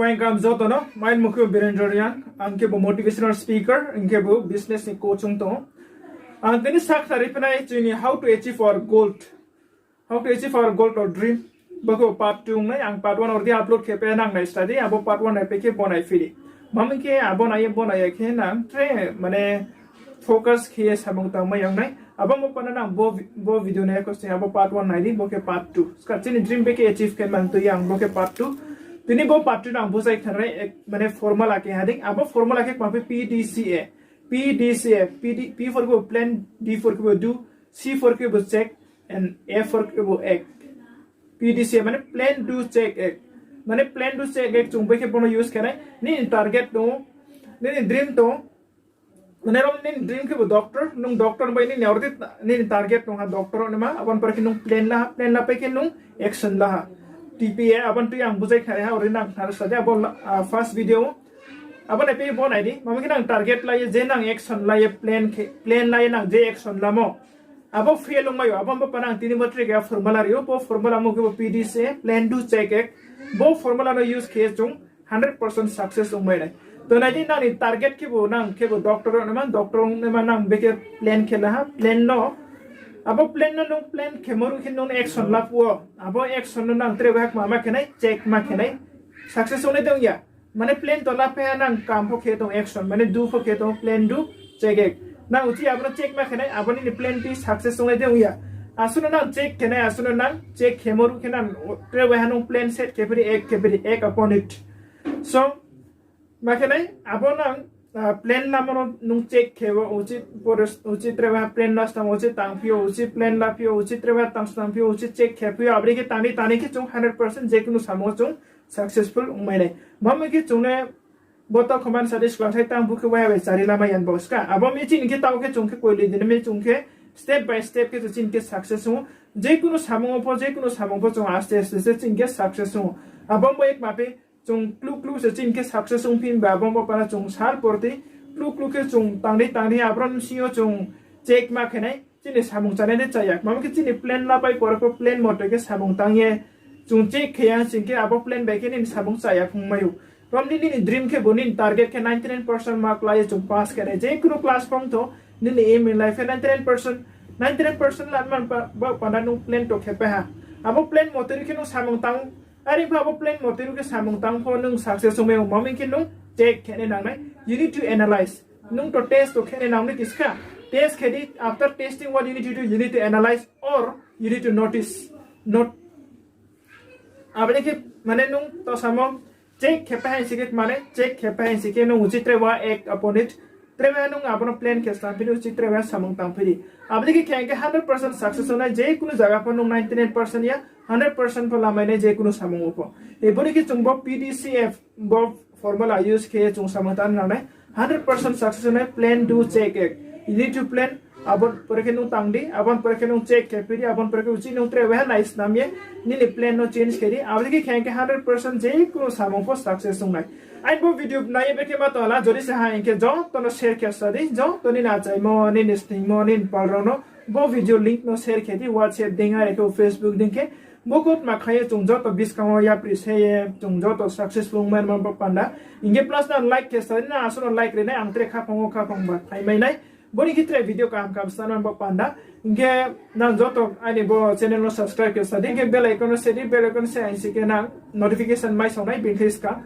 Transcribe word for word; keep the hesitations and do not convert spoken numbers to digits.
Ang kam joto no, main mukhu Birendra Reang, ang khebu motivational speaker, ang khebu business ni coach ong tong ou. Ang tini sakhnari phinai chini how to achieve our goal. How to achieve our goal or dream. Bo khe part two ong nai, ang part one already upload khe pai nang nai study, abo part one nai pai khe bo nai phiri. Mami khe abo nai ye bo nai ya khe nang tre mane focus khe ye samung tangmai yang nai. Abo mo pana nang bo, bo video nai khe abo part one nai di, bo khe part two. Ska chini dream bai khe achieve khe man tui yang bo khe part two. Tini bo part two nang bujai khanai ek, mane formula khe hading. Abo formula khe kma phi P D C A. P D C A, P D, P for khe bo plan, D for khe bo do, C for khe bo check, and A for khe bo act. P D C A mane plan, do, check, act. Mane plan, do, check, act chung bai khe bono use khe nai. Nini target tong ou, nini dream tong ou. Mane rom nini dream khe bo doctor, nung doctor bai nini already nini target tong ha doctor ong naima, abo ni pore khe nung plan la ha, plan la pai khe nung action la ha. T P A, abo ni tui ang bujai khnari ha, already nang khnari sa di, abo la, ah, first video. Abo nai pai bo nai di, mami khe nang target la ye, je nang action la ye, plan khe, plan la ye nang je action lamo. Abo fail ongmai ou, abo bo pana ang tini bo trick ya formula ri ou, bo formula mo khe bo P D C A, plan, do, check, act. Bo formula no use khe chung hundred percent success ongmai nai. To nai di nang ni target khe bo nang khe bo doctor ong naima, doctor ong naima nang bai khe plan khe la ha, plan no. Abo plan no nung plan khemo ruh khe nung action la phuh ou. Abo action no nang tre bai ha kma ma khe nai, check ma khe nai. Success ong nai de ong ya. Mane plan to la phe ha nang kam pho khe tong action, mane do pho khe tong plan do, check act. Nang uchih abo no check ma khe nai, abo nini plan P success ong nai de ong ya. Asuh no nang check khe nai, asuh no nang check khemo ruh khe nang tre bai ha nung plan set khe phiri, act khe phiri, act upon it. So, ma khe nai, abo nang, ah, plan lamo no nung check khe bo uchih, pore uchih tre bai ha plan la snam uchih tang phi ou, uchih plan la phi ou, uchih tre bai ha tang snam phi ou, uchih check khe phi ou, abo dei khe tang di, tang di khe chung hundred percent je kunu samung chung successful ongmai nai. Mami khe chung le bo tau khe man sa di sklang sai tang bu khe waiha bai chari lamai yan bo ska. Abo mi chini khe tau khe chung khe koiloi di mi chung khe step by step khe chini khe success ong ou. Je kunu samung pho, je kunu samung pho chung aste aste se chini khe success ong ou. Abo bo ek ma phi chung klu klu se chini khe success ong phi ba abo bo pana chung sal porti klu klu khe chung tang di tang di abro ni sing yo chung check ma khe nai. Chini samung chanai de chaya. Mami khe chini plan la pai pore pho plan mote khe samung tang ye chung check khe yang sing khe abo plan bai khe nini samung chaya phung mai ou. Rom ni nini dream khe bo nini target khe ninety nine percent mark la ye chung pass khe nai. Je kunu class phung tho nini aim in life khe ninety nine percent, ninety nine percent la man pa, bo pana nung plan to khe pai ha. Abo plan mote ri khe nung samung tang, are pha abo plan mote ri khe samung tang pho nung success ong mai ou. Mami khe nung check khe nai nang nai. You need to analyze. Nung to test to khe nai nang ni kiska. Test khe di, after testing what you need to do, you need to analyze or you need to notice. Not Abo dei khe mane nung to samo check khe pai hai si khe mane check khe pai hai si khe nung uchih tre wa act upon it. Tre wa nung abo no plan khe snam phi di uchih tre wa samung tang phi di. Abo dei khe khe ang khe hundred percent success ong nai, je kunu zaga pho nung ninety nine percent ya, hundred percent pho lamai nai je kunu samung wo pho. Abo dei khe chung bo P D C A bo formula use khe chung samung tang nang nai. Hundred percent success ong nai, plan, do, check, act. You need to plan, abo ni pore khe nung tang di, abo ni pore khe nung check khe phi di, abo ni pore khe uchih nung tre wa nai snam ye, nini plan no change khe di, abo dei khe khe ang khe hundred percent je kunu samung pho success ong nai. Aini bo video nai ye bekhe ma tong la, jodi se ha hing khe joto no share khe sa di, joto nini achaimo, nini sningmo, nini pal rao no, bo video link no share khe di, WhatsApp dei ha, are khe Facebook dei khe, bo kotma kha ye chung joto buskang wo yapri se ye, chung joto successful ongmai ma bo panda. Hing khe plus nang like khe sa di, nang asuh no like ri nai, ang tre khaphang wo khaphang ba phai mai nai. Bo ni khe tre video kaham kaham sa nang bo panda. Hing khe nang joto aini bo channel no subscribe khe sa di, hing khe bell icon no se di, bell icon se hai si khe nang notification mai song nai, bini khe ska.